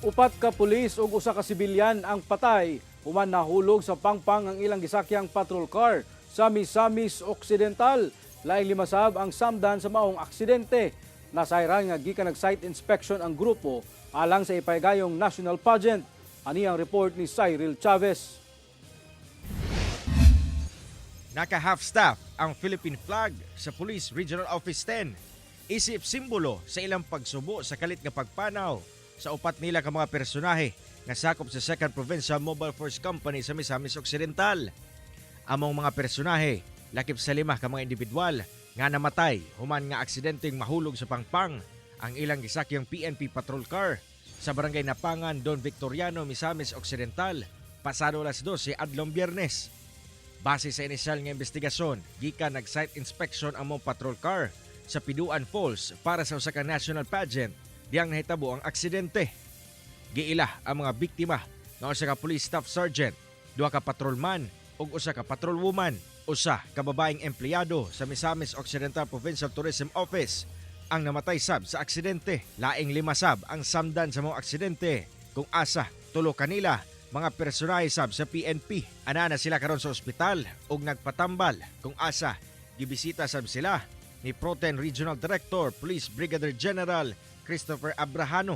Upat ka pulis ug usa ka sibilyan ang patay human nahulog sa pangpang ang ilang gisakyang patrol car sa Misamis Occidental. Laing lima sab ang samdan sa maong aksidente. Nasayran nga gikan nag-site inspection ang grupo alang sa ipahigayong national pageant. Ani ang report ni Cyril Chavez. Naka half staff ang Philippine flag sa Police Regional Office 10. Isip simbolo sa ilang pagsubo sa kalit nga pagpanaw sa upat nila ka mga personahe nga sakop sa 2nd Provincial Mobile Force Company sa Misamis Occidental. Among mga personahe, lakip sa lima ka mga individual nga namatay human nga aksidenteng mahulog sa pangpang ang ilang gisakyang PNP patrol car sa Barangay Napangan, Don Victoriano, Misamis Occidental, pasado alas 12 adlong Biyernes. Base sa inisyal nga investigasyon, gikan nag-site inspection ang maong patrol car sa Piduan Falls para sa usa ka national pageant diyang nahitabo ang aksidente. Giila ang mga biktima nga usa ka police staff sergeant, duha ka patrolman ug usa ka patrolwoman, usa ka babaeng empleyado sa Misamis Occidental Provincial Tourism Office ang namatay sab sa aksidente. Laing lima sab ang samdan sa maong aksidente kung asa tulo kanila mga personahe sab sa PNP. Ana na sila karon sa ospital ug nagpatambal kung asa gibisita sab sila ni Proten Regional Director Police Brigadier General Christopher Abrahano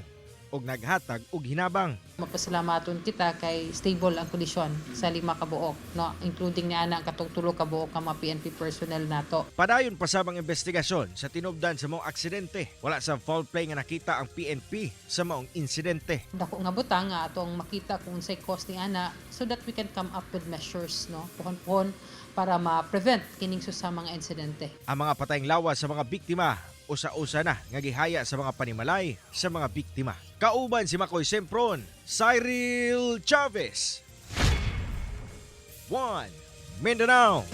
ug naghatag og hinabang. Mapasalamaton kita kay stable ang kondisyon sa lima ka buok, no, including ni ana ang katong tulo ka buok ka mga PNP personnel nato. Padayon pa sab ang investigasyon sa tinubdan sa maong aksidente. Wala sa foul play nga nakita ang PNP sa maong insidente. Dako nga butang nga atong makita kung unsay cause ni ana so that we can come up with measures, no, pohon-pohon para ma-prevent kining sa mga insidente. Ang mga patayng lawas sa mga biktima, usa-usa na nga gihaya sa mga panimalay sa mga biktima. Kauban si Makoy Sempron, Cyril Chavez. 1 Mindanao.